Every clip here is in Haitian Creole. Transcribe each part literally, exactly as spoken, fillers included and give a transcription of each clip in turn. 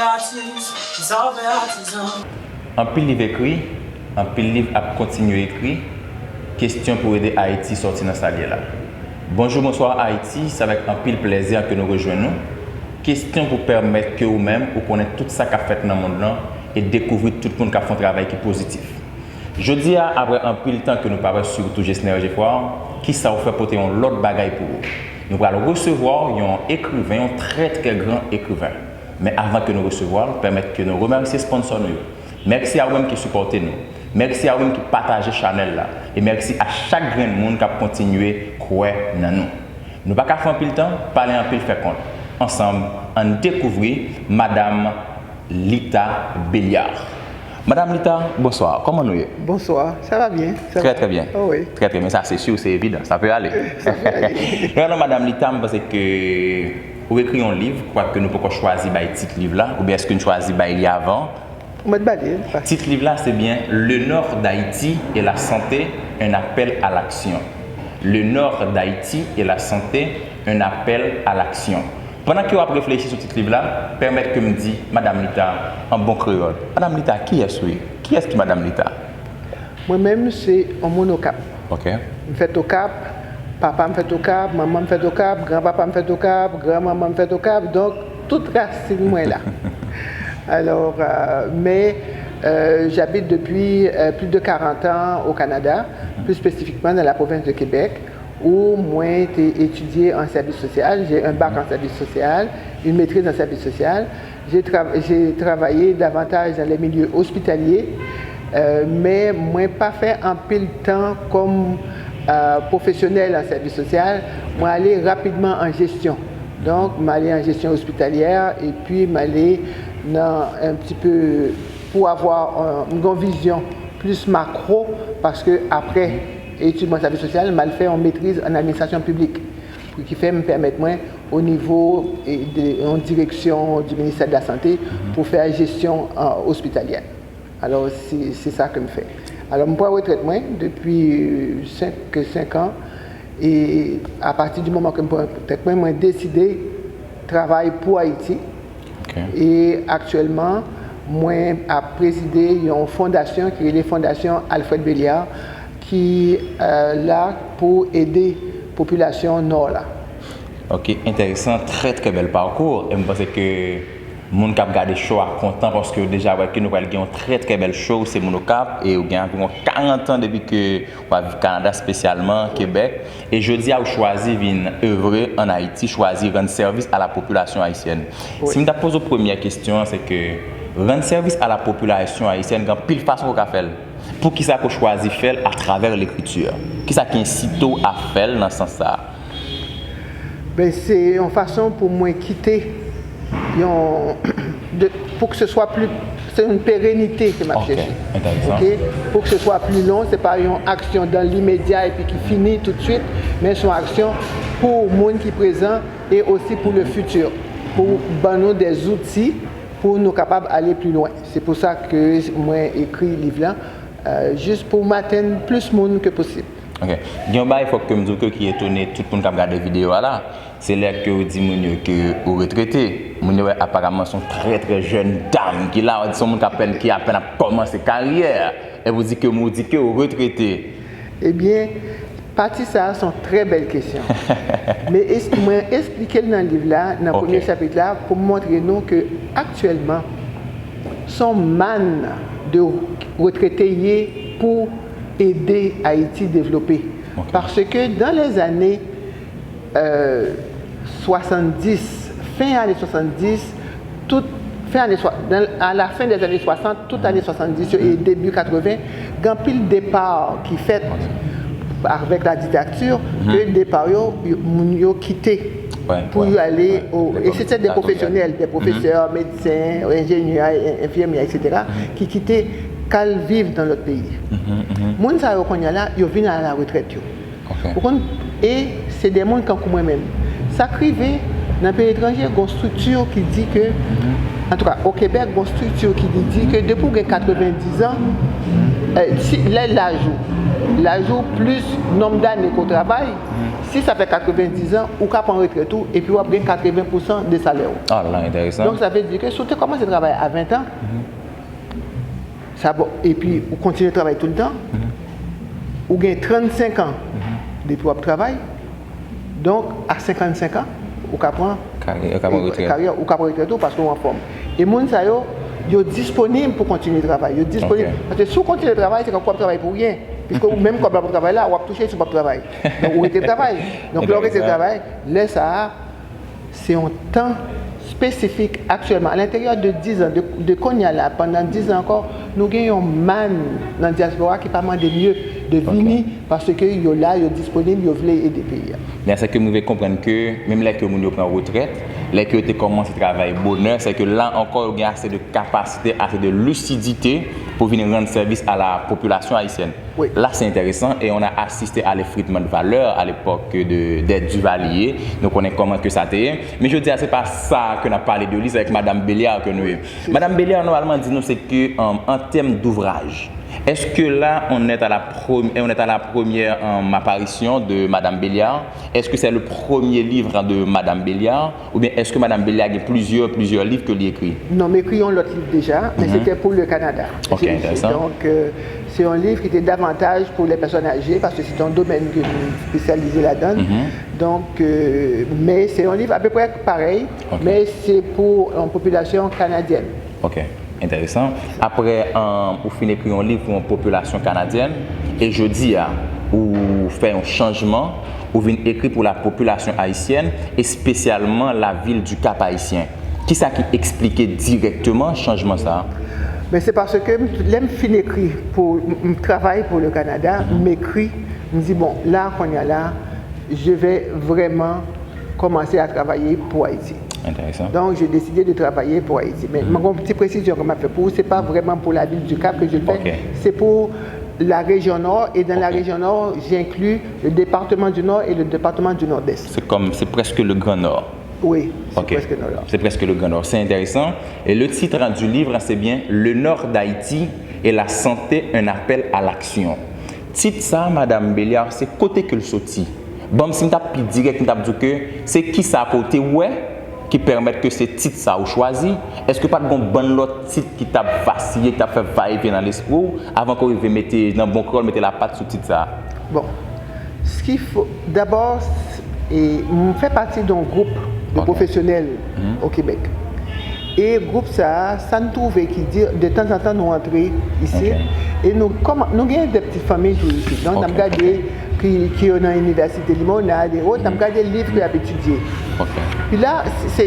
Atis, sa w fè atizan. Anpil liv ekri, anpil liv ap kontinye ekri, kesyon pou ede Ayiti sòti nan sa l ye la. Bonjou, bonswa Ayiti, se avèk anpil plèzi ke nou rejwenn nou. Kesyon pou pèmèt ke ou menm ou konnen tout sa k ap fèt nan mond lan e dekouvri tout moun k ap fè yon travay ki pozitif. Jodi a, apre anpil tan ke nou pa wè, sitou Gesner Geffrard, kisa w fè pote yon lòt bagay pou ou? Nou pral resevwa yon ekriven, yon trè, trè gran ekriven. Men avan ke nou resevwa l, pèmèt ke nou remèsye sponsò nou yo. Mèsi a ou menm ki sipòte nou. Mèsi a ou menm ki pataje chanèl la. E mèsi a chak grenn moun k ap kontinye kwè nan nou. Nou pa ka fè anpil tan, pale anpil fè kont. Ansanm, ann dekouvri Madam Lita Belliard. Madam Lita, bonswa. Kòman nou ye? Bonswa. Sa va byen? Sa Trè, va? Trè byen. Oh, wi. Trè, trè byen. Sa, se si, se evidan. Sa pe ale. Sa pe ale. Alò, Madam Lita, m panse ke ou ekri yon liv, kwake nou poko chwazi bay tit liv la, oubyen èske n chwazi bay li avan? Ou mèt ba li, pa. Tit liv la, se byen Le Nord d'Haïti et la santé, un appel à l'action. Le Nord d'Haïti et la santé, un appel à l'action. Pandan ke w ap reflechi sou tit liv la, pèmèt ke m di Madam Lita an bon kreyòl. Madam Lita, kiyès ou ye? Kiyès ki Madam Lita? Mwen menm, se yon moun Okap. Ok. M fèt Okap, papa m fèt Okap, manman m fèt Okap, granpapa m fèt Okap, granmanman m fèt Okap, donk, tout rasin mwen la. Alors, euh, mais, euh, j'habite depuis, euh, plus de quarante ans au Canada, plus spécifiquement dans la province de Québec, où mwen te etidye en service social. J'ai un bac en service social, une maîtrise en service social. J'ai tra- j'ai travaillé davantage dans les milieux hospitaliers, euh, men mwen pa fè anpil tan kòm, euh, pwofesyonèl an sèvis sosyal. Mwen ale rapidman an jesyon. Donk, m ale an jesyon ospitalyè, epi m ale nan un petit peu pou avoir, euh, m gen yon vizyon plis makro, paske apre etid mwen sèvis sosyal, m al fè yon metriz an administrasyon piblik, pou ki fè m pèmèt mwen o nivo, e, de yon direksyon du ministère de la Santé pou fè jesyon, euh, ospitalyè. Alò, se, se sa ke m fè. Alò, m pran retrèt mwen depi senk, senk an. E apati di moman ke m pran retrèt mwen, mwen deside travay pou Ayiti. Ok. E aktyèlman, mwen ap prezide yon fondasyon ki rele Fondasyon Alfred Belliard, ki, euh, la pou ede popilasyon Nò la. Ok, enteresan, trè, trè bèl pakou. E m panse ke moun k ap gade show a kontan paske yo deja wè ke nou pral gen yon trè, trè bèl show. Se moun Okap e ou gen anviwon karant an depi ke w ap viv Kanada, espesyalman Kebèk. E jodi a, ou chwazi vin evre ann Ayiti, chwazi rann sèvis a la popilasyon ayisyèn. Wi. Si m ta poze w premyè kesyon an, se ke rann sèvis a la popilasyon ayisyèn, gen anpil fason ou ka fè l. Poukisa ke w chwazi fè l atravè lekriti? Kisa ki ensite w a fè l nan sans sa a? Ben, se yon fason pou mwen kite yon, de, pou ke se swa pli, se yon perenite ke m ap chèche. Ok, enteresan. Ok? Pou ke se swa pli long, se pa yon aksyon dans l'immédiat epi ki fini tout de suite, men se yon aksyon pou moun ki prezan e osi pou le futur, pou ban nou des outils pou nou kapab ale pli lwen. Se pou sa ke mwen ekri liv la, euh, jis pou m atenn plis moun ke posib. Ok. Gen yon bagay fòk ke m di w ke ki etone tout moun k ap gade videyo a la, se lè ke w di moun yo ke ou retrete. Moun yo wè aparaman se yon trè, trè jèn dam ki la, w di se yon moun k apèn, ki apèn ap kòmanse karyè, epi w di ke, ou di ke ou retrete. Ebyen, pati sa a se yon trè bèl kesyon. Men es-, mwen esplike l nan liv la, nan Ok. premye chapit la, pou m montre nou ke aktyèlman, se yon mann de retrete ye pou ede Ayiti devlope. Ok. Paske dans les années, euh, soixante-dix, fen ane swasanndis, tout fen ane swa-, dans, à la fin des années soixante, tout ane swasanndis yo e debi katreven, gen anpil depa ki fèt avèk la diktatè, ke depa yo, yo, moun yo kite Wè, pou wè, yo ale wè. o, e se te de pwofesyonèl, de pwofesè, medsen, enjenyè, en-, enfimyè, etsetera, ki kite k al viv nan lòt peyi. Moun sa yo kounye a la, yo vin a la retrèt yo. Ok. Ou konn, e se de moun kankou mwen menm. Sa k rive, nan peyi etranje, gon estrikti ki di ke, antouka, o Kebèk, gon estrikti ki di, di ke depi w gen katrevendiz an, Eh, si, lè laj ou, laj ou plis nonb dane ke w travay, si sa fè katrevendizan, ou ka pran retrèt ou epi w ap gen katreven pousan de salè w. Ah, la, enteresan. Donk, sa vle di ke si w te kòmanse travay a ventan, sa bon, epi ou kontinye travay tout tan, ou gen trannsenk an depi w ap travay, donk, a senkannsenk an, ou ka pran Karyè, ou ka pran retrèt. Karyè, ou ka pran retrèt ou paske w anfòm. E moun sa yo, yo disponib pou kontinye travay. Yo disponib. Ok. Paske si w kontinye travay, se tankou w ap travay pou ryen. Piske ou menm kòb la pou travay la, w ap touche si w p ap travay. Donk, ou rete travay. Donk, lè w rete Enteresan. Travay, lè sa a, se yon tan espesifik aktyèlman. A lenteryè de dizan, de, de kounye a la, pandan dizan ankò, nou gen yon mann nan dyaspora ki pa mande mye de vini paske yo la, yo disponib, yo vle ede peyi a. Men se ke m rive konprann ke menm lè ke moun yo pran retrèt, lè ke yo te kòmanse travay bonè, se ke la ankò yo gen ase de kapasite, ase de lisidite pou vin rann sèvis a la popilasyon ayisyèn. Wi. La, se enteresan, e on a asiste a lefritman de valè a lepòk de, de Duvalier. Nou konnen kòman ke sa te ye. Men jodi a, se pa sa ke n ap pale de li, se avèk Madanm Béliard ke nou ye. Madanm Béliard, nòmalman, di nou se ke, um, an tèm douvraj, est-ce que là, on est à la, pre- on est à la première, um, apparition de Madame Béliard? Est-ce que c'est le premier livre de Madame Béliard? Oubyen èske Madanm Béliard gen plizyè, plizyè liv ke li ekri? Non, m ekri yon lòt liv deja, men se te pou le Canada. Ok, enteresan. Donk, euh, se yon liv ki te davantaj pou les personnes âgées, paske se te yon domèn ke m espesyalize ladan. Donk, euh, men se yon liv apeprè parèy, Ok. Men se pou yon popilasyon kanadyèn. Ok, enteresan. Apre, um, ou fin ekri yon liv pou yon popilasyon kanadyèn, e jodi a, ou fè yon chanjman, ou vin ekri pou la popilasyon ayisyèn, espesyalman lavil du Cap Haïtien. Kisa ki eksplike dirèkteman chanjman sa a? Men se paske m- lè m fin ekri pou m- m travay pou le Canada, m ekri, m di bon, la kounye a la, je vais vraiment commencer à travailler pour Haïti. Enteresan. Donc, j'ai décidé de travailler pour Haïti. Men mwen gen yon ti presizyon ke m ap fè pou ou, se pa vrèman pou lavil du Cap ke je le fais, Ok. C'est pour la région Nord, et dans la région Nord, j'inclus le département du Nord et le département du Nord-Est. Se kòm, se prèske le Grand Nord. Oui, c'est Ok. Presque Nord. C'est presque le Grand Nord. C'est intéressant. Et le titre du livre, c'est bien Le Nord d'Haïti et la santé, un appel à l'action. Tit sa, Madanm Béliard, se kote ke l soti? Ban m, si m t ap pi dirèk, m t ap di w ke se kisa ke w te wè ki pèmèt ke se tit sa ou chwazi? Èske pa t gen yon bann lòt tit ki t ap vasiye, ki t ap fè vayevyen nan lespri w, avan ke w rive mete nan bon kreyòl, mete lapat sou tit sa? Bon, ce qu'il faut, d'abord, e, m fè pati de yon gwoup de pwofesyonèl o Kebèk. E gwoup sa a, sa n twouve ki di, de tanzantan nou antre isi, e nou, kòman, nou gen de ti fanmi tou isi. Donk, n ap gade ki, ki yo nan Inivèsite Limonad e ot, n ap gade liv ke y ap etidye. Pi la, se,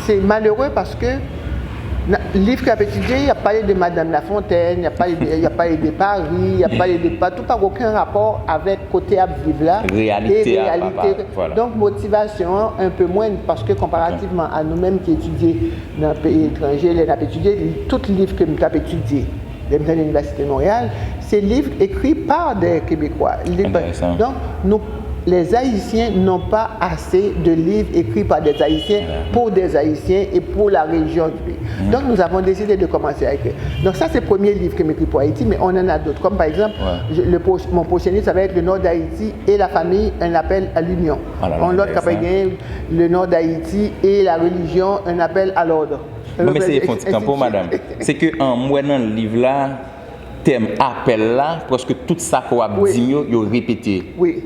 se malere paske liv ke y ap etidye, y ap pale de Madanm Lafontèn, y ap pale de, y ap pale de Pari, y ap pale de patou, pa gen okenn rapò avèk kote y ap viv la. Reyalite a, papa. Vwala. Donk, motivasyon an enpe mwen, paske konparativman a nou menm ki etidye nan peyi etranje, lè n ap etidye, tout liv ke m t ap etidye lè m t nan Inivèsite Monreyal, se liv ekri pa de Kebekwa. Donk, nou, les Haïtiens n'ont pas assez de livres écrits par des Haïtiens, pour des Haïtiens et pour la région du pays. Donc, nous avons décidé de commencer à écrire. Donc, ça, c'est le premier livre que j'écris pour Haïti, mais on en a d'autres. Comme par exemple, je- le pro- mon prochain livre, ça va être Le Nord d'Haïti et la famille, un appel à l'union. On lòt ka pa gen Le Nord d'Haïti et la religion, un appel à l'ordre. Bon, men se fon ti kanpo, madanm. Se ke, an, m wè nan liv la, tèm apèl la, prèske tout sa ke w ap di m yo, yo repete.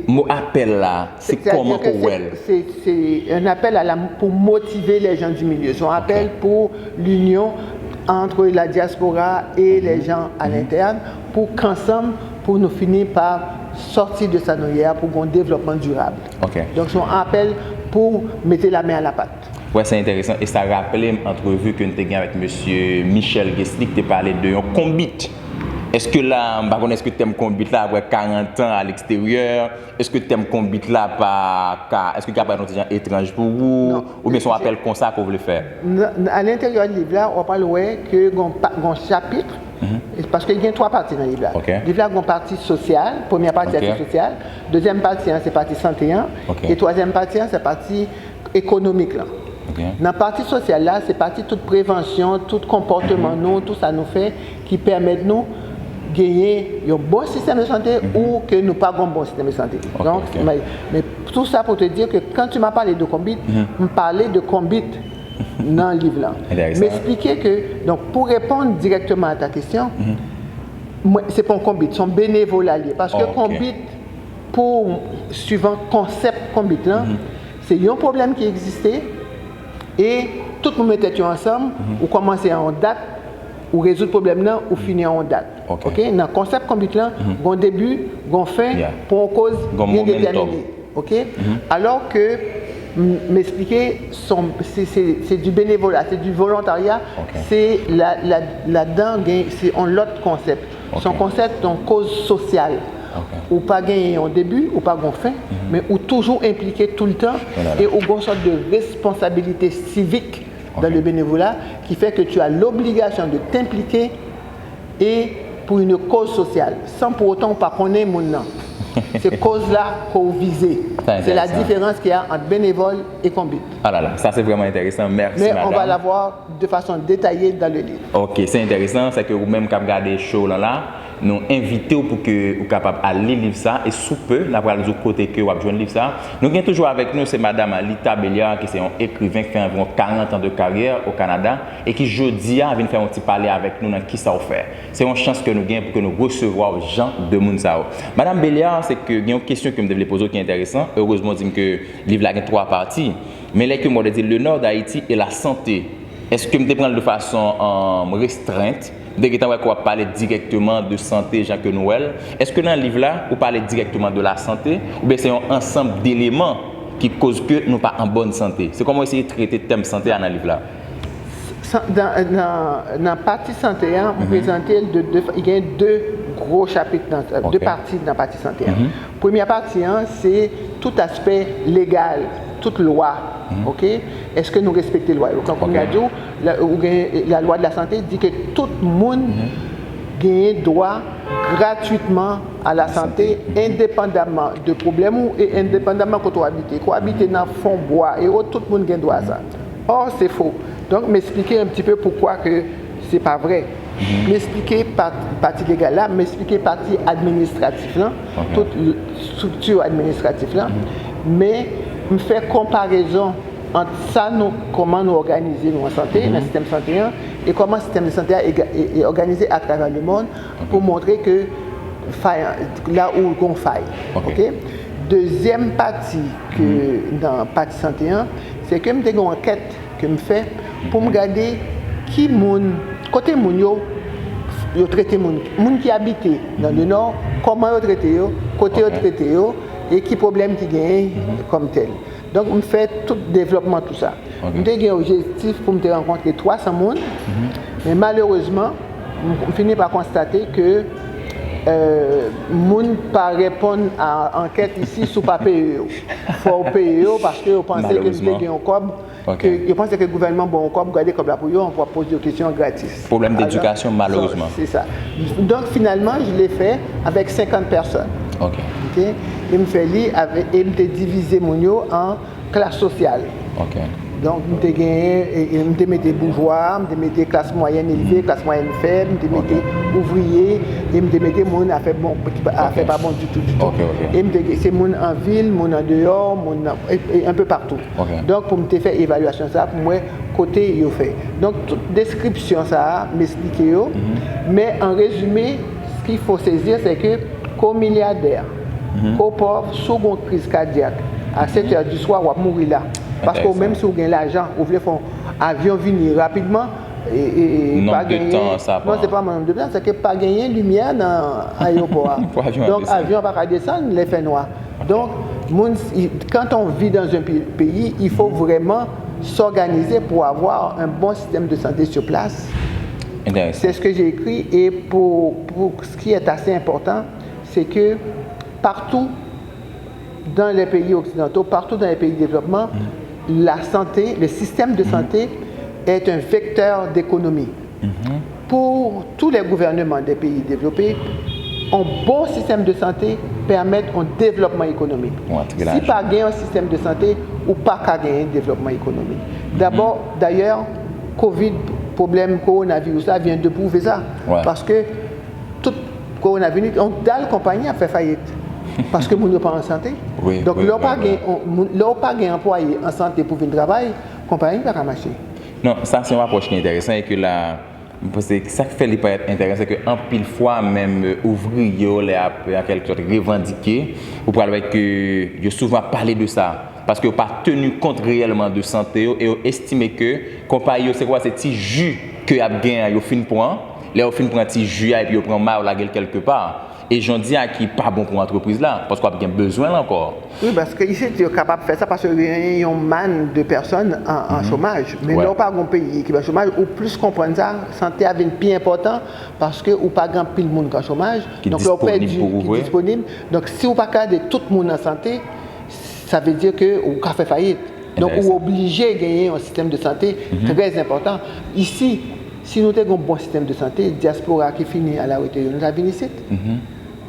Mo apèl la, se kòman ke w wè l? C'est un appel à la, pour motiver les gens du milieu. C'est un appel pour l'union entre la diaspora et les gens à l'interne, pour qu'ensemble, pour nous finir par sortir de sa nou ye a, pour un développement durable. Donc, c'est un appel pour mettre la main à la pâte. Wè, se enteresan. E sa raple m antrevi ke n te gen avèk mesye Michel Guesly, ki te pale de yon konbit. Èske la, m pa konnen, èske tèm konbit la, apre karant an a leksteryè, èske tèm konbit la pa ka, èske li ka parèt yon ti jan etranj pou ou? Oubyen se yon apèl konsa ke w vle fè? A lenteryè liv la, w ap al wè ke gon chapit, paske gen twa pati nan liv la. Liv la gon pati sosyal, premyè pati a se sosyal, dezyèm pati an se pati sante an, e twazyèm pati an se pati ekonomik lan. Nan pati sosyal la, se pati tout prevansyon, tout konpòteman nou, tout sa nou fè ki pèmèt nou genyen yon bon sistèm de sante ou ke nou pa gen yon bon sistèm de sante. Ok, Donk, ok. men, men tou sa pou te di ke kan tu m'as parlé de konbit, m pale de konbit nan liv la. Enteresan. M eksplike ke, donk, pou reponn dirèkteman a ta kesyon, mwen, se pa yon konbit, se yon benevola li ye. Paske Ok. konbit, pou swivan konsèp konbit lan, se yon pwoblèm ki egziste e tout moun met tèt yo ansanm, ou kòmanse a yon dat, ou rezoud pwoblèm nan, ou fini a yon dat. Ok. Ok? Nan konsèp konbit lan, gon debi, gon fen, Yeah. pou yon koz Gon byen momentum. detèmine. Ok? Alò ke m, m eksplike, se, se, se du bénévolat, se du volontariat, Ok. se la, la, ladan gen, se yon lòt konsèp. Se yon Ok. konsèp, yon koz sosyal. Ok. Ou pa genyen yon debi, ou pa gen yon fen, men ou toujou enplike tou le tan Oh là là. E ou gen yon sòt de responsabilité civique dans Ok. le bénévolat qui fait que tu as l'obligation de t'impliquer et pour une cause sociale, sans pour autant ou pa konnen moun nan. Se koz la ke w vize. Sa Se la enteresan. Diferans qu'il y a entre bénévole et konbit. Ah là là, sa se vrèman enteresan. Mèsi Mais madanm. On va la voir de façon détaillée dans le livre. Ok, se enteresan, se ke ou menm k ap gade show lan la, nou envite w pou ke ou kapab al li liv sa, e sou pe, n ap pral di w kote ke w ap jwenn liv sa. Nou gen toujou avèk nou, se madanm Lita Béliard, ki se yon ekriven ki fè anviwon karant an de karyè o Kanada, e ki jodi a vin fè yon ti pale avèk nou nan kisa w fè. Se yon chans ke nou gen pou ke nou resevwa w jan de moun sa yo. Madanm Béliard, se ke gen yon kesyon ke m te vle poze w ki enteresan. Erezman, w di m ke liv la gen twa pati. Men lè ke m wè w te di Le Nord d'Haïti et la santé, èske m te pran l de fason, um, restrent? M te gentan wè ke w ap pale dirèkteman de sante jan ke nou wè l. Èske nan liv la, ou pale dirèkteman de la santé, oubyen se yon ansanm deleman ki koz ke nou pa an bòn sante? Se kòman w eseye trete tèm sante a nan liv la? Sa- Nan, nan, nan pati sante a, m prezante l de, de, gen de gwo chapit, nan, de Ok. pati nan pati sante a. Premyè pati an, se tout aspè legal, tout lwa. Ok? Èske nou respekte lwa yo? Kankou m Ok. ta di w, la, ou gen, la loi de la santé di ke tout moun genyen dwa gratuitman a la sante, endepandaman de pwoblèm ou e endepandaman kote w abite. Ke w abite nan fon bwa e o, tout moun gen dwa a sa. Or, se fo. Donk, m eksplike un petit peu poukwa ke se pa vrè. M eksplike pa- pati legal la, m eksplike pati administratif lan, tout l- estrikti administratif lan. Men, m fè konparezon ant sa nou, kòman nou òganize nou an sante, nan sistèm sante an, e kòman sistèm de sante a e, e, e òganize atravè le mond pou montre ke fay, la ou gon fay. Ok. Ok? Dezyèm pati ke nan pati sante an, se ke m te gen yon ankèt ke m fè pou m gade ki moun, kote moun yo, yo trete moun. Moun ki abite nan le nò, kòman yo trete yo, kote yo Ok. trete yo, e ki pwoblèm ki genyen kòm tèl. Donk, m fè tout devlòpman tou sa. Ok. M te gen objektif pou m te rankontre twa san moun, men malerezman, m, m fini pa konstate ke, euh, moun pa reponn a ankèt isi si w pa peye yo. Fò w peye yo paske yo panse ke m te Malerezman. Gen yon kòb, Ok. ke yo panse ke gouvènman ba w yon kòb, gade kòb la pou yo, pou w ap poze yo kesyon gratis. Pwoblèm Alò, d'edikasyon, malerezman. Se sa. Donk, finalman, je l'ai fait avec cinquante personnes. Ok. Ok? E m fè li avè, e m te divize moun yo an klas sosyal. Ok. Donk, m te genyen, e, e m te mete boujwa, m te mete klas mwayèn elve, klas mwayèn fèb, m te mete ouvriye, e m te mete moun afè bon, ki pa- afè pa bon ditou, ditou. Ok, ok. E m te gen, se moun an vil, moun an deyò, moun nan, e, e, un peu partout. Ok. Donk, pou m te fè evalyasyon sa, pou m wè kote yo fè. Donk, tout deskripsyon sa a, m eksplike yo. Men, an rezime, ce qu'il faut saisir, c'est que ke w milyadè, ke w pòv, si w gen yon kriz kadyak, a sèt è di swa, w ap mouri la. Paske w Enteresan. Menm si w gen lajan, ou vle fè yon avyon vini rapidman, e, e, e, Nonb pa de genyen, tan sa non, pran. Se pa nonb de tan, se ke pa genyen limyè nan ayewopò a. Pou avyon Donk, desann. Avyon pa ka desann, lè fè nwa. Donk, moun, quand on vit dans un pi- pays, il faut vraiment s'organiser pour avoir un bon système de santé sur place. Enteresan. C'est ce que j'ai écrit et pour, pour ce qui est assez important, c'est que partout dans les pays occidentaux, partout dans les pays développés, la santé, le système de santé est un vecteur d'économie. Pour tous les gouvernements des pays développés, un bon système de santé permet un développement économique. Ou antre Si lajan. Pa gen yon sistèm de sante, ou pa ka genyen devlòpman ekonomik. Dabò, dayè, kovid, pwoblèm kowonaviris la vyen de pwouve sa. Wè. Paske tout Kowonaviris, yon dal konpayi ap fè fayit. Paske moun yo pa an sante. Donk, lè w pa gen, lè w pa gen anplwaye an sante pou vin travay, konpayi pa ka mache. Non, sa se yon apwòch ki enteresan e ke la, mwen panse sa k fè li parèt enteresan, se ke anpil fwa, menm, euh, ouvriye yo, lè y ap, an kèlke sòt, revandike, ou pral wè ke yo souvan ap pale de sa. Paske yo pa teni kont reyèlman de sante yo e yo estime ke konpayi yo, se kwa, se ti ji ke y ap genyen an, yo fin pran. Lè yo fin pran ti ji a epi yo pran may, yo lage l kèlkepa. E jan w di a ki pa bon pou antrepriz la, paske w ap gen bezwen l ankò. Wi, paske isit, yo kapab fè sa paske yo genyen yon mann de pèsòn an, an chomaj. Men lè w pa gen yon peyi ki an chomaj, ou plis konprann sa, sante a vin pi enpòtan paske ou pa gen anpil moun ki an chomaj. Donk, lè w pèdi, ki disponib. Donk, si w pa ka ede tout moun an sante, sa vle di ke ou ka fè fayit. Donk, ou oblije genyen yon sistèm de sante trè enpòtan. Isi, si nou te gen yon bon sistèm de sante, dyaspora ki fini al arete yo, nou ta vin isit.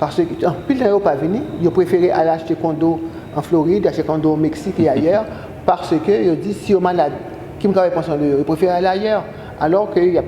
Paske anpil nan yo pa vini, yo prefere al achte kondo an Florid, achte kondo o Meksik e ayè, paske yo di si yo malad, ki m ka pran swen de yo, yo prefere al ayè. Alò ke y ap,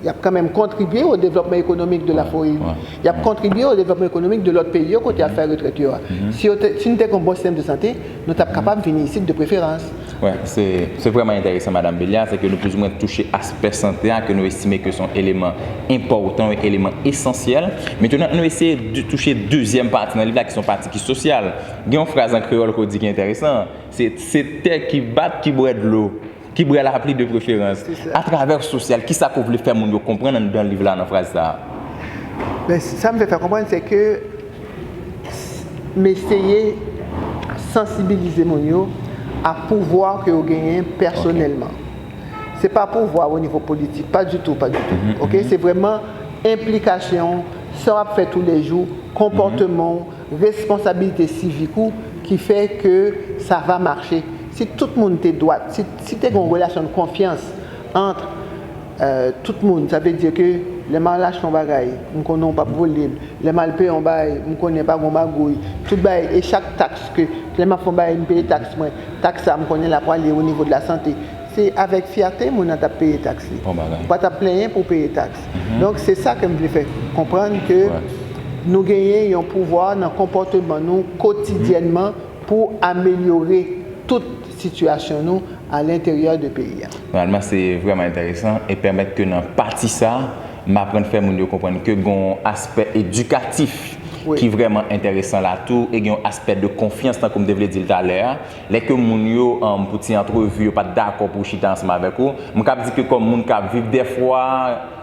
y ap kanmenm kontribye o devlopman ekonomik de la Florid. Y ap kontribye o devlopman ekonomik de lòt peyi yo kote y ap fè retrèt yo a. Si yo te, si nou te gen yon bon sistèm de sante, nou t ap kapab vini isit de preferans. Wi, se, se vrèman enteresan, Madanm Belia, se ke nou plizoumwen touche aspè sante a, ke nou estime ke se yon eleman enpòtan, yon eleman esansyèl. Mentenan, nou eseye de, touche dezyèm pati nan liv la, ki se yon pati ki sosyal. Gen yon fraz an kreyòl ke w di ki enteresan, se, se tè ki bat ki bwè dlo, ki bwè lapli de preferans. Atravè sosyal, kisa ke w vle fè moun yo konprann anndan liv la nan fraz sa a? Ben, sa m vle fè konprann, se ke m eseye sansibilize moun yo a pouvwa ke yo genyen pèsonèlman. Se pa pouvwa o nivo politik, pa ditou, pa ditou. Oke? Se vrèman enplikasyon, sa w ap fè toulejou, konpòteman w, responsabilite sivik ou ki fè ke sa va mache. Si tout moun te dwat, si, si te gen yon relasyon de konfyans ant, euh, tout moun, sa vle di ke lè m al achte yon bagay, m konnen w p ap vole m, lè m al peye yon bagay, m konnen pa gen magouy, tout bagay, e chak taks ke, lè m ap fè yon bagay, m peye taks mwen, taks sa, m konnen l ap prale o nivo de la sante. Se avèk fyète moun nan t ap peye taks li. Ou pa t ap plenyen pou w peye taks. Donk, se sa ke m vle fè konprann, ke nou genyen yon pouvwa nan konpòteman nou kotidyènman pou amelyore tout sitiyasyon nou a lenteryè de peyi a. Vrèman, se vrèman enteresan e pèmèt ke nan pati sa, m aprann fè moun yo konprann ke gen yon aspè edikatif ki vrèman enteresan la tou, e gen yon aspè de konfyans, tankou m te vle di l talè a. Lè ke moun yo, um, pou ti antrevi, yo pa t dakò pou chita ansanm avèk ou, m kab di ke kòm moun k ap viv dèfwa,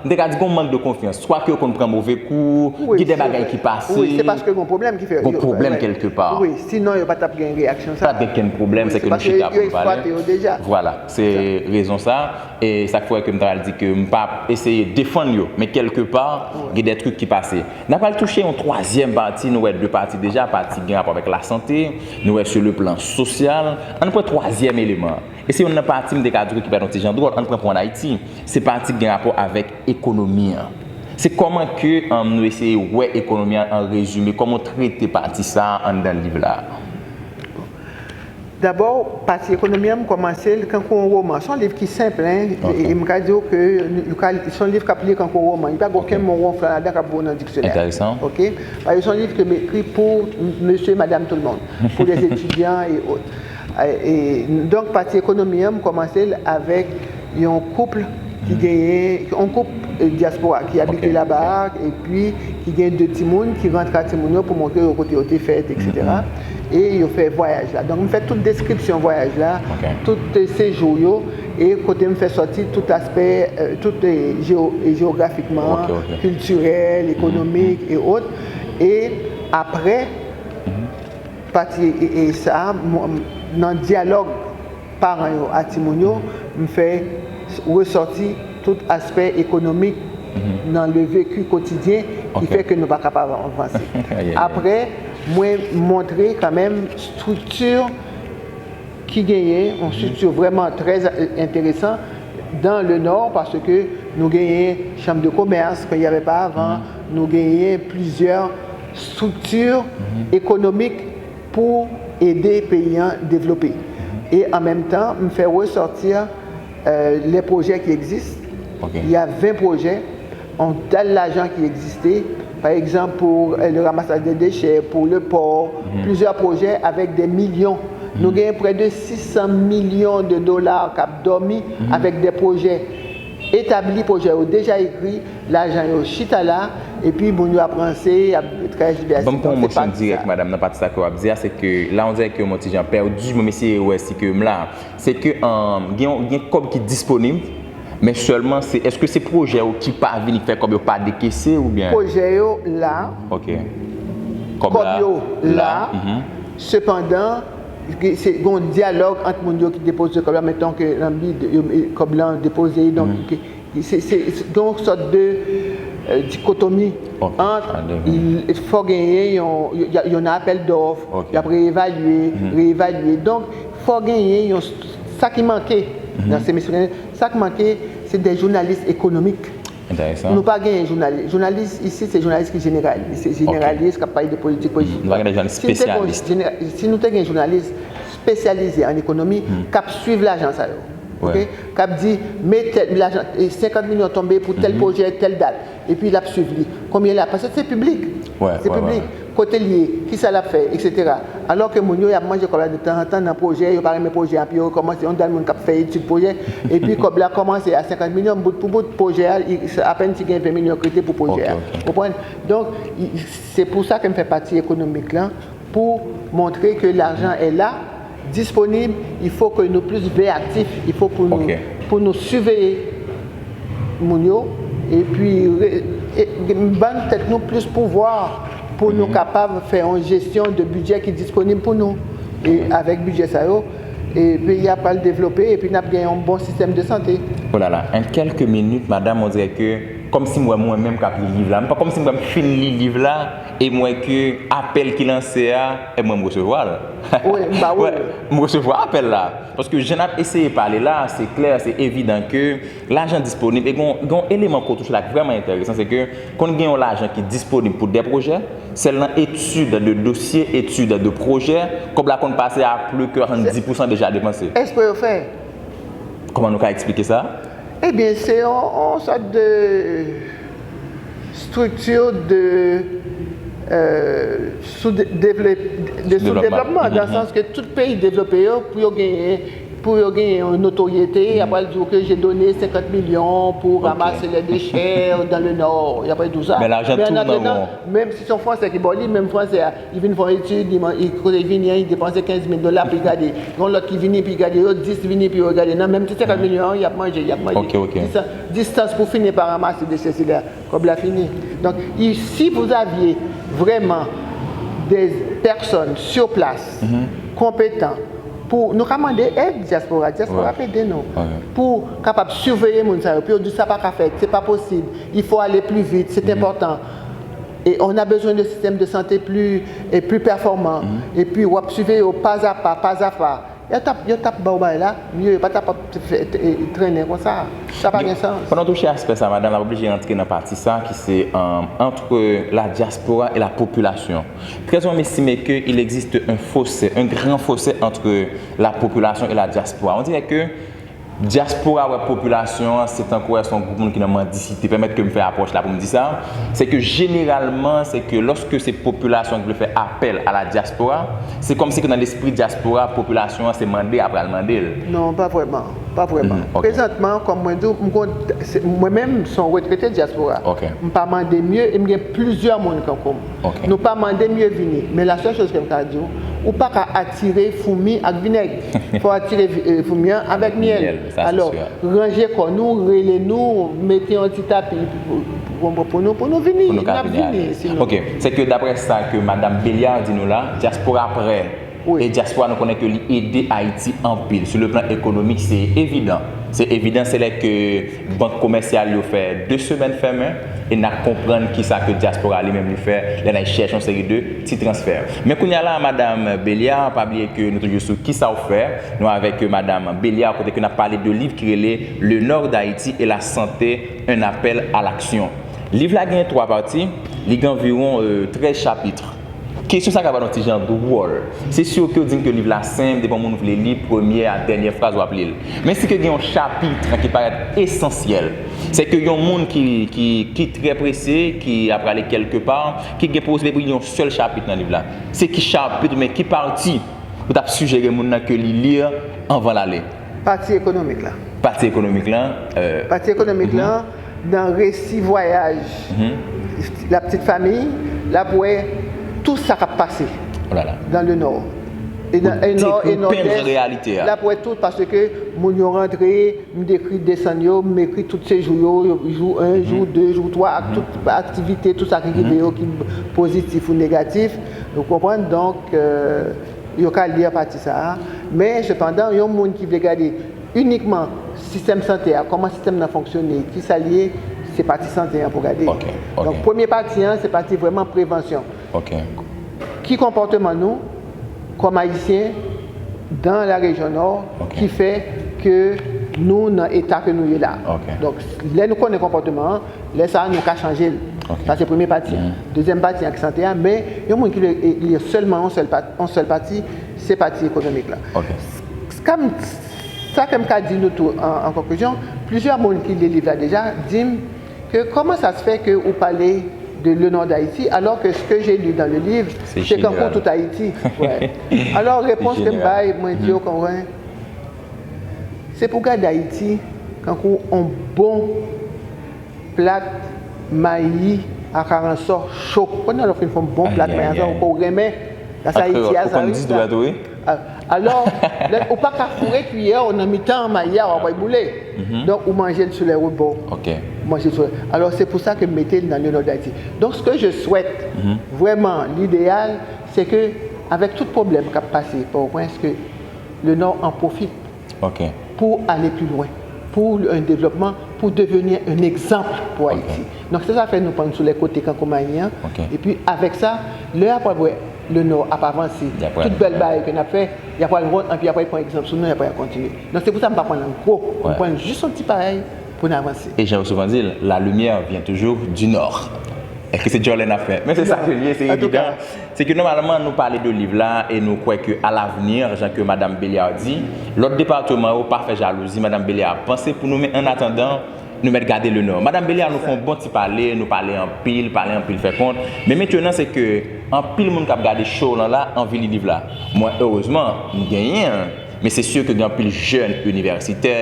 m te ka di gen yon mank de konfyans. Swa ke yo konn pran move kou, gen de bagay ki pase. Wi, se paske gen yon pwoblèm ki fè. Gen yon pwoblèm kèlkepa. Wi, sinon yo pa t ap gen reyaksyon sa. Pa t gen kenn pwoblèm, se ke nou chita pou nou pale. Wi, se paske yo eksplwate yo deja. Vwala, se rezon sa. E sa k fè ke m ta pral di ke m p ap eseye defann yo, men kèlkepa, gen de trik ki pase. N a pral touche yon twazyèm pati, nou wè de pati deja, pati ki gen rapò avèk lasante, nou wè sou le plan sosyal. Ann pran twazyèm eleman an. E se youn nan pati m te ka di w ki parèt yon ti jan dwòl, ann pran pou ann Ayiti. Se pati ki gen rapò avèk ekonomi an. Se kòman ke, um, nou eseye wè ekonomi an an rezime, kòman w trete pati sa a anndan liv la a? Dabò, pati ekonomi an, m kòmanse l kankou yon woman. Se yon liv ki senp, en, e m ka di w ke se yon liv k ap li kankou yon woman. Li pa gen okenn mo wonflan ladan k ap voye w nan diksyonè. Enteresan. Oke? Paske se yon liv ke m ekri pou m-, mesye, madam, tout le monde. Pou les étudiants et autres. E, e, donk, pati ekonomi an, m kòmanse l avèk yon koup ki genyen, yon koup, eh, dyaspora ki abite laba a, epi ki gen de timoun ki rantre ak timoun yo pou montre yo kote yo te fèt, etsetera. E yo fè vwayaj la. Donk, m fè tout deskripsyon vwayaj la, tout, eh, sejou yo, e kote m fè sòti tout aspè, eh, tout, eh, jewo-, eh, jewografikman, kiltirèl, ekonomik, e ot. E apre, pati, e, e sa, m-, m-, nan dyalòg paran yo a timoun yo, m fè resòti tout aspè ekonomik nan le vécu quotidien ki fè ke nou pa kapab avanse. Apre, mwen montre kanmenm estrikti ki genyen, yon estrikti vrèman trè enteresan dans le Nord, paske nou genyen chanm de komès, ke y avè pa avan, nou genyen plizyè estrikti ekonomik pou ede peyi an devlope. E an menm tan, m fè resòti, euh, les projets qui existent. Il y a vingt projets, yon dal lajan ki egziste, Par exemple, pour euh, le ramassage des déchets, pour le port, plusieurs projets avec des millions. Nous gagnons près de six cents millions de dollars cap dormi avec des projets établis, projets déjà écrits, l'argent est chita là, et puis bon, nous apprend, c'est. Ban m pran yon motyon dirèk, madanm, nan pati sa ke w ap di a, se ke la, on dirè ke yon ti jan pèdi, mwen, mesye, wè si ke m la. Se ke um, gen, gen kòb ki disponib, men sèlman, se, èske se pwojè yo ki pa vini fè kòb yo pa dekese oubyen? Pwojè yo la. Ok. Kòb la. Kòb yo la. Sepandan, se gen yon dyalòg ant moun yo ki depoze kòb la, meton ke nan bid, kòb la depoze, donk, se gen yon sòt de dikotomi ant fò genyen yon apèl dòf, y ap reevalye, reevalye. Donk, fò genyen yon, sa ki manke nan se mesye, sa ki manke, se de jounalis ekonomik. Nou pa genyen jounalis. Jounalis isi, se jounalis ki jeneralis, se jeneralis k ap pale de politik, politik. Si nou te gen jounalis espesyalize an ekonomi, k ap swiv lajan sa yo, k ap di, men tèl lajan, senkant milyon tonbe pou tèl pwojè, tèl dat. Epi l ap swiv li. Konbyen l ap, paske se piblik. Se piblik. Kote l ye, kisa l ap fè, etsetera. Alò ke moun yo, y ap manje kòb la detanzantan nan pwojè, yo pa renmen pwojè a, epi yo rekòmanse, yon dal moun k ap fè etid pwojè, epi kòb la kòmanse a senkant milyon, bout pou bout, pwojè a, apèn si gen ven milyon k rete pou pwojè a. Ou konprann? Donk, se pou sa ke m fè pati ekonomik lan, pou montre ke lajan est là, disponib, il faut que nous plus veyatif, il faut pour nous, pour nous surveiller moun yo, epi ban tèt nou plis pouvwa pou nou kapab fè yon jesyon de bidjè ki disponib pou nou. E avèk bidjè sa yo, e peyi a pral devlope, epi n ap gen yon bon sistèm de sante. Olala, en kèlke minit, madanm, on dirè ke kòmsi m wè mwen menm k ap li liv la, men pa kòmsi m wè m fin li liv la, e m wè ke apèl ki lanse a, e mwen m resevwa l. Wi, m ba ou. M resevwa apèl la. Paske jan n ap eseye pale la, se klè, se evidan ke lajan disponib. E gen yon eleman ke w touche la ki vrèman enteresan, se ke konn gen yon lajan ki disponib pou de pwojè, sèl nan etid de dosye, etid de pwojè, kòb la konn pase a plis ke swasanndis pousan deja depanse. Èske yo fè? Kòman nou ka eksplike sa? Ebyen, se yon sòt de strikti de soudevlopman, dan sans ke tout peyi devlope yo, pou yo genyen pou yo genyen yon notoryete, y ap pral di w ke j'ai donné cinquante millions pour ramasser les déchets dans le nord, y ap pral di w sa. Men lajan tou nan men w. Menm si se yon fransè ki ba w li, menm fransè a, li vin fè yon etid, li kote li vini an, li depanse kenz mil dola pou li gade. Gen yon lòt ki vini pou li gade, yo dis vini pou yo gade. Nan menm ti senkant milyon an, y ap manje, y ap manje. Distans pou fini pa ranmase dechè sila, kòb la fini. Donk, si vous aviez vraiment des personnes sur place, konpetan, pou nou ka mande èd dyaspora, dyaspora ap ede nou pou kapab siveye moun sa yo, pou yo di sa pa ka fèt, se pa posib, il faut aller plus vite, c'est important. Et on a besoin de système de santé plus, et plus performant. Epi w ap siveye yo pas à pas, pas à pas. Yo t ap, yo t ap ba w bagay la, men yo pa t ap ap trennen konsa. Sa pa gen sans. Pandan w touche aspè sa, madanm, n ap oblije rantre nan pati sa ki se entre la diaspora et la population. Très souvent, on estime qu'il existe un fossé, un grand fossé entre la population et la diaspora. On dirait que dyaspora wè popilasyon an se tankou wè se yon gwoup moun ki nan mandisite. Pèmèt ke m fè apwòch la pou m di sa, se ke jeneralman, se ke lòske se popilasyon ki vle fè apèl a la diaspora, se kòmsi ke nan lespri dyaspora, popilasyon an se mande a pral mande l. Non, pa vrèman. Pa vrèman. Prezantman, kòm mwen di w, m gon, mwen menm, se yon retrete dyaspora. M pa mande mye e m gen plizyè moun kankou m. Nou pa mande mye vini. Men la sèl choz ke m ka di w, ou pa ka atire foumi ak vinèg. Fò w atire foumi an avèk myèl. Alò, ranje kò nou, rele nou, mete yon ti tapi pou nou, pou nou vini. N ap vini, sinon. Ok, se ke daprè sa ke madanm Béliard di nou la, dyaspora prè. E dyaspora, nou konnen ke li ede Ayiti anpil. Sou le plan ekonomik, se evidan. Se evidan, se lè ke bank komèsyal yo fè de semèn fèmen, e n a konprann kisa ke dyaspora li menm li fè, lè n al chèche yon seri de ti transfè. Men kounye a la, madanm Béliard, pa bliye ke nou toujou sou Kisa w fè, nou avèk madanm Béliard, kote ke n ap pale de liv ki rele Le Nord d'Haïti et la santé, un appel à l'action. Liv la gen twa pati, li gen anviwon trèz chapit. Kesyon sa ka parèt yon ti jan dwòl. Se si ke w di m ke liv la senp, depi yon moun vle li, premyè a dènyè fraz w ap li l. Men si ke gen yon chapit ki parèt esansyèl, se ke yon moun ki, ki, ki trè prese, ki ap prale kèlke pa, ki gen posiblite pou li yon sèl chapit nan liv la. Se ki chapit oubyen ki pati ou t ap sijere moun nan ke li li anvan l ale? Pati ekonomik la. Pati ekonomik la, euh, Pati ekonomik la, nan resi vwayaj la petite famille, l ap wè tout sa k ap pase dans le Nord. E nan e Nò, e Nòdès, l ap wè tout, paske moun yo rantre, m dekri desann yo, m ekri tout sejou yo, yo, jou en, jou de, jou twa, ak tout aktivite, tout sa ki rive yo, ki pozitif ou negatif, ou konprann? Donk, euh, yo ka li a pati sa a. Men, sepandan, yon moun ki vle gade inikman sistèm sante a, kòman sistèm nan fonksyone, ki sa l ye, se pati sante an pou gade. Ok, ok. Donk, premye pati an, se pati vrèman prevansyon. Ok. Ki konpòteman nou, kòm Ayisyen, dans la région Nord, ok, ki fè ke nou nan eta ke nou ye la? Ok. Donk, lè nou konnen konpòteman an, lè sa a, nou ka chanje l. Ok. Sa se premye pati an. Mhm. Dezyèm pati an ki sante a, men yon moun ki vle, e, li sèlman yon sèl pa-, yon sèl pati, se pati ekonomik la. Ok. S-, sa m, sa ke m ka di nou tou an, an konklisyon, plizyè moun ki li liv la deja di m ke comment ça se fait que ou pale de le nord d'Haïti alors que ce que j'ai lu dans le livre, c'est kankou tout Haïti. Ouais. Alò, repons ke m bay, mwen di yo, konprann, se pou gade Ayiti kankou yon bon plat mayi ak aransò cho. Konnen lè w fin fè yon bon plat mayi aransò, ou renmen, sa se Ayiti a, sa, wi. Alò, lè, ou pa ka foure kiyè w nan mitan mayi a, w ap wè l boule. Donk, ou manje l sou lè rebò. Ok. Ou manje l sou lè. Alò, se pou sa ke m mete l nan le nord d'Haïti. Donc, ce que je souhaite, vraiment, l'idéal, c'est que, avec tout pwoblèm k ap pase Pòtoprens, ke le nord en profite, ok, pou ale pi lwen, pou yon devlopman, pou devni yon egzanp pou Ayiti. Donk, se sa fè nou pran sou lè kote kankou mayi an. Ok. Epi, avèk sa, lè y ap wè le nord ap avanse, tout bèl bagay ke n ap fè, y ap pral wont, epi y ap pran egzanp sou nou, y ap pral kontinye. Donk, se pou sa m pa pran l an gwo, m pran l jis yon ti parèy pou n avanse. E jan yo souvan di l, la lumière vient toujours du nord. Èske se Jolène ap fè? Men se sa ke l ye, se evidan. Se ke nòmalman nou pale de liv la e nou kwè ke à l'avenir, jan ke Madam Béliard di, lòt depatman yo pa fè jalouzi Madam Béliard ap panse pou nou, men an atandan, nou mèt gade le nord. Madam Béliard, nou fè yon bon ti pale, nou pale anpil, pale anpil, fè kont. Men mentenan, se ke anpil moun k ap gade show lan la anvi li liv la. Mwen, erezman, m genyen l. Men se si ke gen anpil jèn inivèsitè,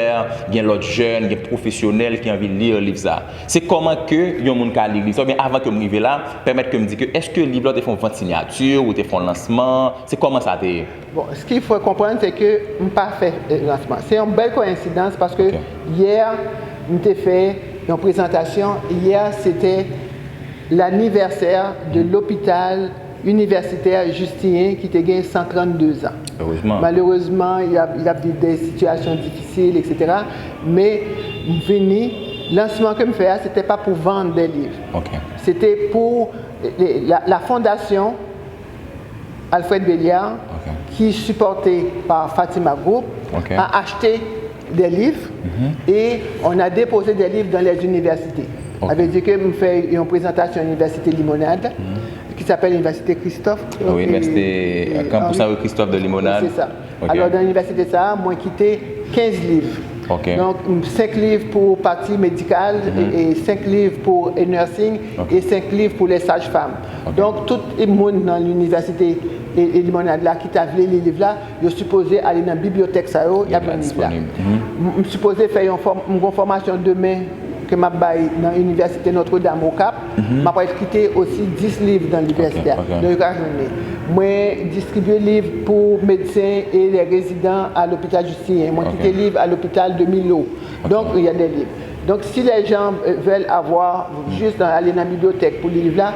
gen lòt jèn, gen pwofesyonèl ki anvi li liv sa. Se kòman ke yon moun ka li liv sa, oubyen avan ke m rive la, pèmèt ke m di ke èske liv la te fè yon vant siyati, ou te fè yon lansman, se kòman sa te ye? Bon, ce qu'il faut comprendre, c'est que m pa fè, euh, lansman. Se yon bèl koyensidans paske yè, m te fè yon prezantasyon. Yè, se te l'anniversaire de l'hôpital universitaire Justinien ki te gen san trannde zan. Erezman. Malerezman, y ap, y ap viv de sitiyasyon difisil, et cetera. Men, m vini, lansman ke m fè a, se te pa pou vann de liv. Ok. Se te pou, eh, la, la fondasyon Alfred Béliard, ok, ki sipòte pa Fatima Group, ok, a achte des livres et on a déposé des livres dans les universités. Ok. Sa vle di ke m fè yon prezantasyon Inivèsite Limonad, ki s'appelle Université Christophe. Ah oui, Université, euh, Campus Henri Christophe de Limonade. C'est ça. Ok. Alò, nan inivèsite sa a, mwen kite kenz liv. Ok. Donk, m, senk liv pou pati medikal, e, e senk liv pou, e, nursing, ok, e senk liv pou les sages-femmes. Ok. Donk, tout moun nan inivèsite, e, e Limonad la ki ta vle li liv la, yo sipoze ale nan bibliyotèk sa yo, y ap jwenn liv la. M, m sipoze fè yon fòm-, m gon fòmasyon demen ke m ap bay nan Inivèsite Notre Dame Okap. M ap pral kite osi dis liv nan inivèsite a. Ok, ok. Donk, yo ka jwenn li. Mwen distribye liv pou medsen e lè rezidan a lopital Justinien. Mwen kite liv a lopital de Milo. Ok. Donc, il y a des livres. Donc, si les gens, euh, veulent avoir, juste dans, aller dans la bibliothèque pour lire livre là,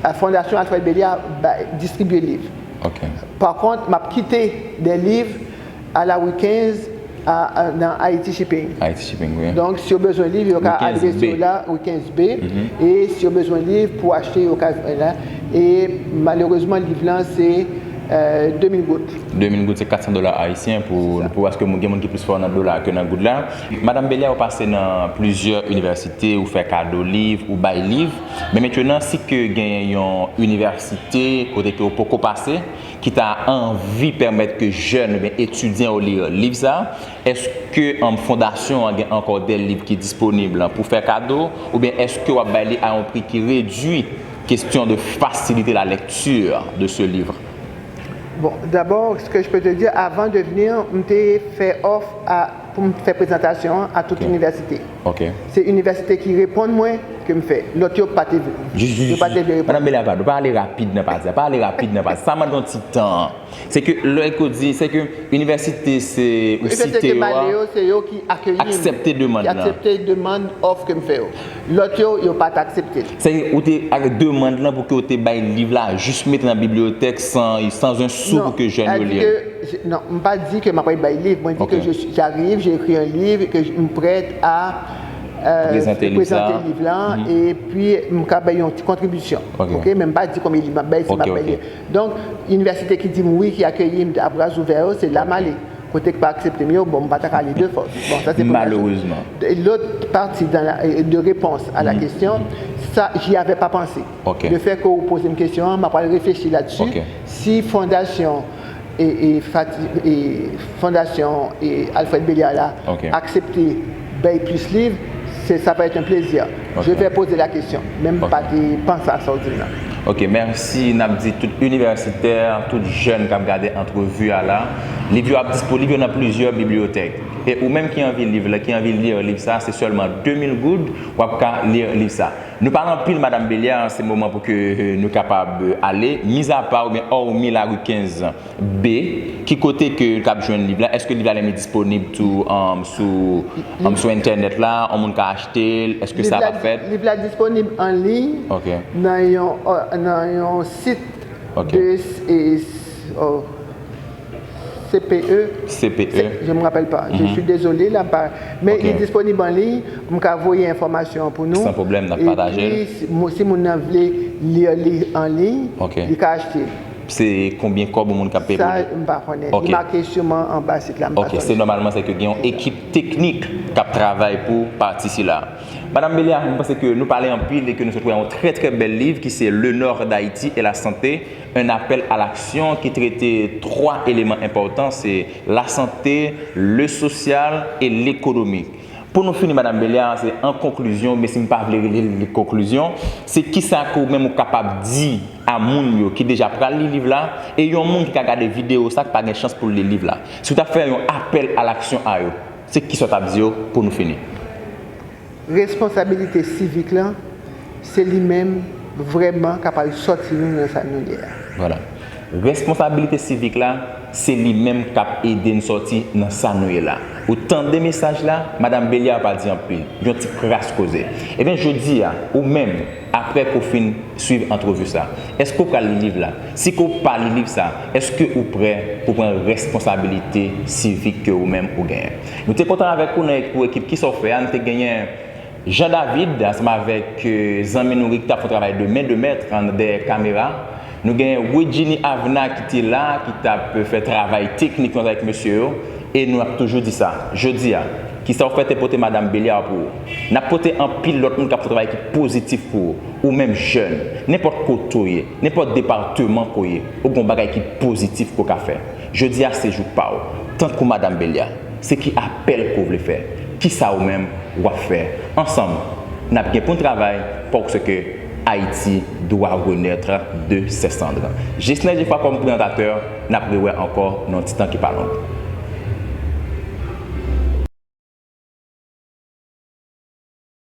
la Fondation Alfred Béliard, bah, distribue livre. Ok. Pa kont, m ap kite de liv a la rue quinze, a, a, nan Haiti Shipping. Haiti Shipping, wi. Donk, si yo bezwen liv, yo ka adrese yo la, rue quinze B. E si yo bezwen liv pou achte, yo ka jwenn la. E malerezman, liv lan, se Euh, deux mille goud. De mil goud, se kat san dola ayisyen pou, pou paske moun, gen moun ki plis fò nan dola ke nan goud la. Madanm Béliard, ou pase nan plizyè inivèsite, ou fè kado liv, ou bay liv. Men mentnan, si ke genyen yon inivèsite kote ke ou poko pase, ki ta anvi pèmèt ke jèn oubyen etidyan yo li liv sa, èske an fondasyon an gen ankò de liv ki disponib pou fè kado, oubyen èske w ap bay li a yon pri ki redui, question de faciliter la lecture de ce livre? Bon, d'abord, ce que je peux te dire, avant de venir, m te fè òf a, pou m fè prezantasyon an a tout inivèsite. Ok. Se inivèsite ki reponn mwen ke m fè. Lòt yo pa te vle. Yo pa te vle reponn. Madanm Béliard, padon, pa ale rapid nan pati a. Pa ale rapid nan pati. Sa mande yon ti tan. Se ke lè ke w di, se ke inivèsite se ou site yo a, yo, se yo ki akeyi m, aksepte demann ki lan. Aksepte demann, òf ke m fè yo. Lòt yo, yo pa t aksepte l. Se ou te ak demann lan pou ke w te bay liv la, jis mete nan bibliyotèk san, sans un sou pou ke jèn yo li l. Non, m pa di ke m ap bay liv. Mwen di ke je suis, j'arrive, j'ai écrit un livre, ke m prèt a euh, Prezante liv sa. Prezante liv la, epi m ka bay yon ti kontribisyon. Ok. Ok, men m pa di konbyen liv m ap bay, si m ap Ok, bay ok. liv. Donk, inivèsite ki di m wi, ki akeyi m a bra ouvè yo, se la m ale. Kote k pa aksepte m yo, bon, m pa ta ka ale de fòs. Bon, sa se premye. Malerezman. Lòt pati dan la, euh, de réponse à la question, sa, j'y avais pas pensé. Ok. Le fait ke ou poze m kesyon an, m ap al reflechi la dsi. Ok. Si fondasyon e, e, fati- e fondasyon e Alfred Béliard la Ok. aksepte bay plis liv, c'est, ça va être un plaisir. Ok. Je vais poser la question. Men m Ok. pa te panse a sa w di m nan. Ok, mèsi. N ap di tout inivèsitè, tout jèn k ap gade antrevi a la, liv yo ap disponib yo nan plizyè bibliyotèk. E ou menm ki anvi liv la, ki anvi li liv sa, se sèlman de mil goud, w ap ka li liv sa. Nou pale anpil, Madanm Béliard, se moman pou ke, euh, nou kapab, euh, ale. Mizapa oubyen òmi lari kenz B, ki kote ke nou kab jwenn liv la? Èske liv la li disponib tou, um, sou, um, sou entènèt la? Yon moun ka achte l? Èske sa pa fèt? Liv la disponib an liy Ok. nan yon, nan yon sit Ok. de e, oh, C P E. C P E. Je me rappelle pas. Je suis désolé, la pa. Men Ok. Li disponib an liy. M ka voye enfòmasyon pou nou. San pwoblèm, n ap pataje l. Epi, si, mo- si moun nan vle li li an liy, Ok. Li ka achte. Se konbyen kòb yon moun ka peye pou Sa, li? M pa konnen. Ok. Li make siman anba sit la, m pa Ok, se sonje. Nòmalman se ke gen yon ekip teknik k ap travay pou pati sila. Madanm Béliard, mwen panse ke nou pale anpil e ke nou sot wè yon trè, trè bèl liv ki se Le Nord d'Haïti et la santé, un appel à l'action, ki trete twa eleman enpòtan, se la santé, le social et l'économique. Pou nou fini, Madanm Béliard, se an konklizyon, men si m pa vle rele li konklizyon, se kisa ke ou menm ou kapab di a moun yo ki deja pral li liv la, e yon moun ki ka gade videyo sa ki pa gen chans pou l li liv la. Si w ta fè yon apèl a laksyon a yo, se kisa w t ap di yo pou nou fini? Responsabilite sivik lan, se li menm vrèman k ap al sòti nou nan sa nou ye a. Vwala. Responsabilite sivik la, se li menm k ap ede n sòti nan sa nou ye la. Ou tande mesaj la, Madanm Béliard pa di anpil, yon ti kras koze. Ebyen, jodi a, ou menm, apre ke w fin swiv antrevi sa, èske w pral li liv la? Si ke w pa li liv sa, èske ou prè pou pran responsabilite sivik ke ou menm ou genyen? Nou te kontan avèk ou nan ek- pou ekip Kisa w fè a, nou te genyen Jean David, ansanm avèk, euh, zanmi nou Rick, t ap fè yon travay de men de mèt an dèyè kamera. Nou gen Wedjini Avna ki te la, ki t ap fè travay teknik yo avèk mesye yo. E nou ap toujou di sa, jodi a, Kisa w fè te pote Madanm Béliard pou ou. N ap pote anpil lòt moun k ap fè yon travay ki pozitif pou ou. Ou menm jèn, nenpòt kote w ye, nenpòt depatman ke w ye, ou gen yon bagay ki pozitif ke w ka fè. Jodi a se jou pa w. Tankou Madanm Béliard, se ki apèl ke w vle fè? Kisa ou menm w ap fè? Ansanm, n ap gen pou n travay pour que Haïti doit renaître de ses cendres. Jesnel Jefra kòm prezantatè, n ap rewè ankò nan yon ti tan ki pa long.